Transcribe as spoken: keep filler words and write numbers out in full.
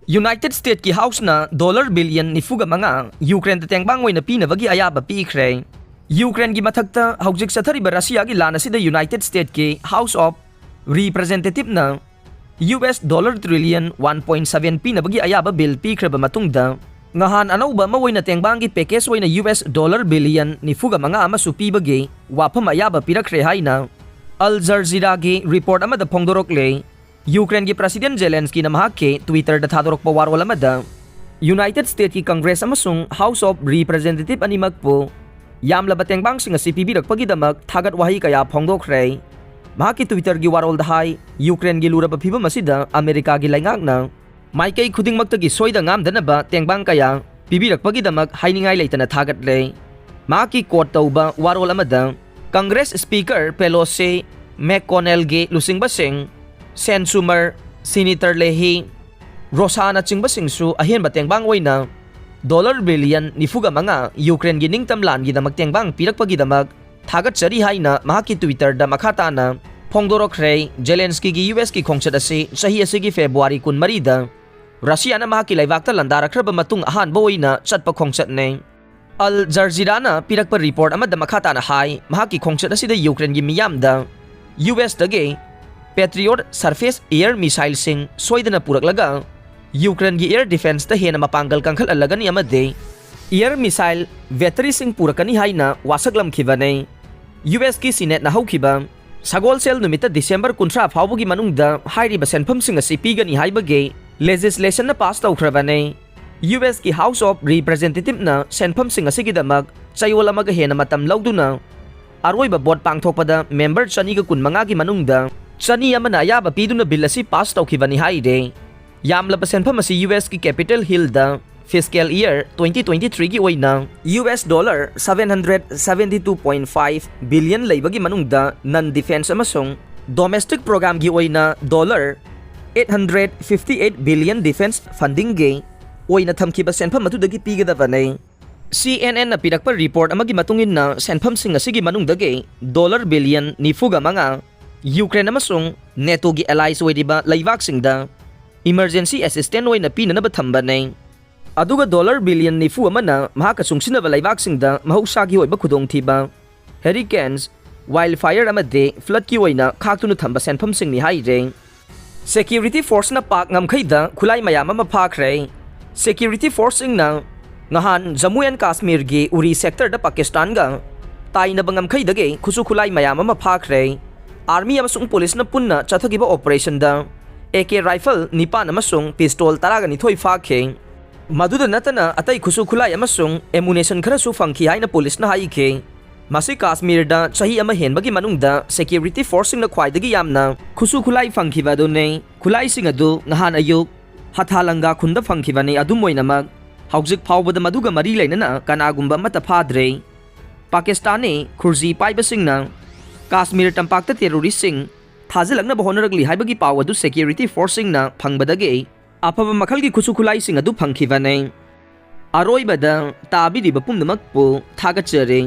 United Statesꯀꯤ Houseꯅ dollar billion ꯅꯤꯐꯨꯒ ꯃꯉꯥ Ukraineꯗ ꯇꯦꯡꯕꯥꯡ ꯑꯣꯏꯅ ꯄꯤꯅꯕꯒꯤ ꯑꯌꯥꯕ ꯄꯤꯈ꯭ꯔꯦ꯫ Ukraineꯒꯤ ꯃꯊꯛꯇ ꯍꯧꯖꯤꯛ ꯆꯠꯊꯔꯤꯕ Russiaꯒꯤ ꯂꯥꯟ ꯑꯁꯤꯗ United Statesꯀꯤ House of Representativeꯅ U S dollar trillion one point seven ꯄꯤꯅꯕꯒꯤ ꯑꯌꯥꯕ bill ꯄꯤꯈ꯭ꯔꯕ ꯃꯇꯨꯡꯗ, ꯉꯍꯥꯟ ꯑꯅꯧꯕ ꯑꯃ ꯑꯣꯏꯅ ꯇꯦꯡꯕꯥꯡꯒꯤ package ꯑꯣꯏꯅ U S dollar billion ꯅꯤꯐꯨꯒ ꯃꯉꯥ ꯑꯃꯁꯨ ꯄꯤꯕꯒꯤ ꯋꯥꯐꯝ ꯑꯌꯥꯕ ꯄꯤꯔꯛꯈ꯭ꯔꯦ ꯍꯥꯏꯅ Al Jazeeraꯒꯤ report ꯑꯃꯗ ꯐꯣꯡꯗꯣꯔꯛꯂꯦ꯫ Ukraineꯒꯤ President Zelenskyꯅ ꯃꯍꯥꯛꯀꯤ Twitterꯗ ꯊꯥꯗꯣꯔꯛꯄ ꯋꯥꯔꯣꯜ ꯑꯃꯗ, United Statesꯀꯤ Congress ꯑꯃꯁꯨꯡ House of Representative ꯑꯅꯤꯃꯛꯄꯨ ꯌꯥꯝꯂꯕ ꯇꯦꯡꯕꯥꯡꯁꯤꯡ ꯑꯁꯤ ꯄꯤꯕꯤꯔꯛꯄꯒꯤꯗꯃꯛ ꯊꯥꯒꯠ ꯋꯥꯍꯩ ꯀꯌꯥ ꯐꯣꯡꯗꯣꯛꯈ꯭ꯔꯦ꯫ ꯃꯍꯥꯛꯀꯤ Twitterꯒꯤ ꯋꯥꯔꯣꯜꯗ ꯍꯥꯏ, Ukraineꯒꯤ ꯂꯨꯔꯕ ꯐꯤꯚꯝ ꯑꯁꯤꯗ ꯑꯃꯦꯔꯤꯀꯥꯒꯤ ꯂꯩꯉꯥꯛꯅ ꯃꯥꯏꯀꯩ ꯈꯨꯗꯤꯡꯃꯛꯇꯒꯤ ꯁꯣꯏꯗ ꯉꯥꯝꯗꯅꯕ ꯇꯦꯡꯕꯥꯡ ꯀꯌꯥ ꯄꯤꯕꯤꯔꯛꯄꯒꯤꯗꯃꯛ ꯍꯥꯏꯅꯤꯡꯉꯥꯏ ꯂꯩꯇꯅ ꯊꯥꯒꯠꯂꯦ꯫ ꯃꯍꯥꯛꯀꯤ quote ꯇꯧꯕ ꯋꯥꯔꯣꯜ ꯑꯃꯗ, Congress Speaker Pelosi, McConnellꯒꯤ ꯂꯨꯆꯤꯡꯕꯁꯤꯡ, Sen Schumer, Senator Leahy, Rosaꯅꯆꯤꯡꯕꯁꯤꯡꯁꯨ ꯑꯍꯦꯟꯕ ꯇꯦꯡꯕꯥꯡ ꯑꯣꯏꯅ dollar billion ꯅꯤꯐꯨꯒ ꯃꯉꯥ Ukraineꯒꯤ ꯅꯤꯡꯇꯝ ꯂꯥꯟꯒꯤꯗꯃꯛ ꯇꯦꯡꯕꯥꯡ ꯄꯤꯔꯛꯄꯒꯤꯗꯃꯛ ꯊꯥꯒꯠꯆꯔꯤ ꯍꯥꯏꯅ ꯃꯍꯥꯛꯀꯤ Twitterꯗ ꯃꯈꯥ ꯇꯥꯅ ꯐꯣꯡꯗꯣꯔꯛꯈ꯭ꯔꯦ꯫ Zelenskyꯒꯤ U Sꯀꯤ ꯈꯣꯡꯆꯠ ꯑꯁꯤ ꯆꯍꯤ ꯑꯁꯤꯒꯤ February ꯀꯨꯟꯃꯔꯤꯗ Russiaꯅ ꯃꯍꯥꯛꯀꯤ ꯂꯩꯕꯥꯛꯇ ꯂꯥꯟꯗꯥꯔꯛꯈ꯭ꯔꯕ ꯃꯇꯨꯡ ꯑꯍꯥꯟꯕ ꯑꯣꯏꯅ ꯆꯠꯄ ꯈꯣꯡꯆꯠꯅꯤ꯫ Al Jazeeraꯅ ꯄꯤꯔꯛꯄ report ꯑꯃꯗ ꯃꯈꯥ ꯇꯥꯅ ꯍꯥꯏ, ꯃꯍꯥꯛꯀꯤ ꯈꯣꯡꯆꯠ ꯑꯁꯤꯗ Ukraineꯒꯤ ꯃꯤꯌꯥꯝꯗ U Sꯇꯒꯤ Patriot surface air missileꯁꯤꯡ ꯁꯣꯏꯗꯅ ꯄꯨꯔꯛꯂꯒ Ukraineꯒꯤ air defenceꯇ ꯍꯦꯟꯅ ꯃꯄꯥꯡꯒꯜ ꯀꯟꯈꯠꯍꯜꯂꯒꯅꯤ ꯑꯃꯗꯤ air missile batteryꯁꯤꯡ ꯄꯨꯔꯛꯀꯅꯤ ꯍꯥꯏꯅ ꯋꯥꯁꯛꯂꯝꯈꯤꯕꯅꯤ꯫ U Sꯀꯤ Senateꯅ ꯍꯧꯈꯤꯕ ꯁꯒꯣꯜꯁꯦꯜ ꯅꯨꯃꯤꯠꯇ December ꯀꯨꯟꯊ꯭ꯔꯥ ꯐꯥꯎꯕꯒꯤ ꯃꯅꯨꯡꯗ ꯍꯥꯏꯔꯤꯕ ꯁꯦꯟꯐꯝꯁꯤꯡ ꯑꯁꯤ ꯄꯤꯒꯅꯤ ꯍꯥꯏꯕꯒꯤ legislationꯅ pass ꯇꯧꯈ꯭ꯔꯕꯅꯤ꯫ U Sꯀꯤ House of Representativeꯅ ꯁꯦꯟꯐꯝꯁꯤꯡ ꯑꯁꯤꯒꯤꯗꯃꯛ ꯆꯌꯣꯜ ꯑꯃꯒ ꯍꯦꯟꯅ ꯃꯇꯝ ꯂꯧꯗꯨꯅ ꯑꯔꯣꯏꯕ vote ꯄꯥꯡꯊꯣꯛꯄꯗ member ꯆꯅꯤꯒ ꯀꯨꯟꯃꯉꯥꯒꯤ ꯃꯅꯨꯡꯗ ꯆꯅꯤ ꯑꯃꯅ ꯑꯌꯥꯕ ꯄꯤꯗꯨꯅ bill ꯑꯁꯤ pass ꯇꯧꯈꯤꯕꯅꯤ ꯍꯥꯏꯔꯦ꯫ ꯌꯥꯝꯂꯕ ꯁꯦꯟꯐꯝ ꯑꯁꯤ U Sꯀꯤ Capitol Hillꯗ fiscal year twenty twenty-threeꯒꯤ ꯑꯣꯏꯅ U S dollar seven hundred seventy two point five billion ꯂꯩꯕꯒꯤ ꯃꯅꯨꯡꯗ non defense ꯑꯃꯁꯨꯡ domestic programꯒꯤ ꯑꯣꯏꯅ dollar eight hundred fifty eight billion defense fundingꯒꯤ ꯑꯣꯏꯅ ꯊꯝꯈꯤꯕ ꯁꯦꯟꯐꯝ ꯑꯗꯨꯗꯒꯤ ꯄꯤꯒꯗꯕꯅꯤ꯫ CNNꯅ ꯄꯤꯔꯛꯄ report ꯑꯃꯒꯤ ꯃꯇꯨꯡ ꯏꯟꯅ ꯁꯦꯟꯐꯝꯁꯤꯡ ꯑꯁꯤꯒꯤ ꯃꯅꯨꯡꯗꯒꯤ dollar billion ꯅꯤꯐꯨꯒ ꯃꯉꯥ Ukraine ꯑꯃꯁꯨꯡ NATOꯒꯤ allies ꯑꯣꯏꯔꯤꯕ ꯂꯩꯕꯥꯛꯁꯤꯡꯗ emergency assistance ꯑꯣꯏꯅ ꯄꯤꯅꯅꯕ ꯊꯝꯕꯅꯦ꯫ ꯑꯗꯨꯒ ꯗꯣꯂꯔ ꯕꯤꯂꯤꯌꯟ ꯅꯤꯐꯨ ꯑꯃꯅ ꯃꯍꯥꯛꯀ ꯆꯨꯡꯁꯤꯟꯅꯕ ꯂꯩꯕꯥꯛꯁꯤꯡꯗ ꯃꯍꯧꯁꯥꯒꯤ ꯑꯣꯏꯕ ꯈꯨꯗꯣꯡꯊꯤꯕ, hurricanes, wildfire ꯑꯃꯗꯤ floodꯀꯤ ꯑꯣꯏꯅ ꯈꯥꯛꯇꯨꯅ ꯊꯝꯕ ꯁꯦꯟꯐꯝꯁꯤꯡꯅꯤ ꯍꯥꯏꯔꯦ꯫ Security forceꯅ ꯄꯥꯛ ꯉꯝꯈꯩꯗ ꯈꯨꯠꯂꯥꯏ ꯃꯌꯥꯝ ꯑꯃ ꯐꯥꯈ꯭ꯔꯦ꯫ Security forceꯁꯤꯡꯅ ꯉꯍꯥꯟ ꯖꯝꯃꯨ ꯑꯦꯟ ꯀꯥꯁꯃꯤꯔꯒꯤ ꯎꯔꯤ sectorꯗ ꯄꯥꯀꯤꯁꯇꯥꯟꯒ ꯇꯥꯏꯅꯕ ꯉꯝꯈꯩꯗꯒꯤ ꯈꯨꯠꯁꯨ ꯈꯨꯠꯂꯥꯏ ꯃꯌꯥꯝ ꯑꯃ ꯐꯥꯈ꯭ꯔꯦ꯫ Army ꯑꯃꯁꯨꯡ ꯄꯨꯂꯤꯁꯅ ꯄꯨꯟꯅ ꯆꯠꯊꯈꯤꯕ operationꯗ A K rifle ꯅꯤꯄꯥꯟ ꯑꯃꯁꯨꯡ pistol ꯇꯔꯥꯒ ꯅꯤꯊꯣꯏ ꯐꯥꯈꯤ꯫ ꯃꯗꯨꯗ ꯅꯠꯇꯅ ꯑꯇꯩ ꯈꯨꯠꯁꯨ ꯈꯨꯠꯂꯥꯏ ꯑꯃꯁꯨꯡ ammunition ꯈꯔꯁꯨ ꯐꯪꯈꯤ ꯍꯥꯏꯅ ꯄꯨꯂꯤꯁꯅ ꯍꯥꯏꯈꯤ꯫ ꯃꯁꯤ ꯀꯥꯁꯃꯤꯔꯗ ꯆꯍꯤ ꯑꯃ ꯍꯦꯟꯕꯒꯤ ꯃꯅꯨꯡꯗ security forceꯁꯤꯡꯅ ꯈ꯭ꯋꯥꯏꯗꯒꯤ ꯌꯥꯝꯅ ꯈꯨꯠꯁꯨ ꯈꯨꯠꯂꯥꯏ ꯐꯪꯈꯤꯕ ꯑꯗꯨꯅꯤ꯫ ꯈꯨꯠꯂꯥꯏꯁꯤꯡ ꯑꯗꯨ ꯅꯍꯥꯟ ꯑꯌꯨꯛ ꯍꯊꯥꯂꯪꯒꯥ ꯈꯨꯟꯗ ꯐꯪꯈꯤꯕꯅꯤ꯫ ꯑꯗꯨꯝ ꯑꯣꯏꯅꯃꯛ, ꯍꯧꯖꯤꯛ ꯐꯥꯎꯕꯗ ꯃꯗꯨꯒ ꯃꯔꯤ ꯂꯩꯅꯅ ꯀꯅꯥꯒꯨꯝꯕ ꯑꯃꯠꯇ ꯐꯥꯗ꯭ꯔꯦ꯫ ꯄꯥꯀꯤꯁꯇꯥꯅꯤ ꯈꯨꯔꯖꯤ ꯄꯥꯏꯕꯁꯤꯡꯅ ꯀꯥꯁꯃꯤꯔ ꯇꯝꯄꯥꯛꯇ terroristꯁꯤꯡ ꯊꯥꯖꯤꯜꯂꯛꯅꯕ ꯍꯣꯠꯅꯔꯛꯂꯤ ꯍꯥꯏꯕꯒꯤ ꯄꯥꯎ ꯑꯗꯨ security forceꯁꯤꯡꯅ ꯐꯪꯕꯗꯒꯤ ꯑꯐꯕ ꯃꯈꯜꯒꯤ ꯈꯨꯠꯁꯨ ꯈꯨꯠꯂꯥꯏꯁꯤꯡ ꯑꯗꯨ ꯐꯪꯈꯤꯕꯅꯤ꯫ ꯑꯔꯣꯏꯕꯗ ꯇꯥꯕꯤꯔꯤꯕ ꯄꯨꯝꯅꯃꯛꯄꯨ ꯊꯥꯒꯠꯆꯔꯤ꯫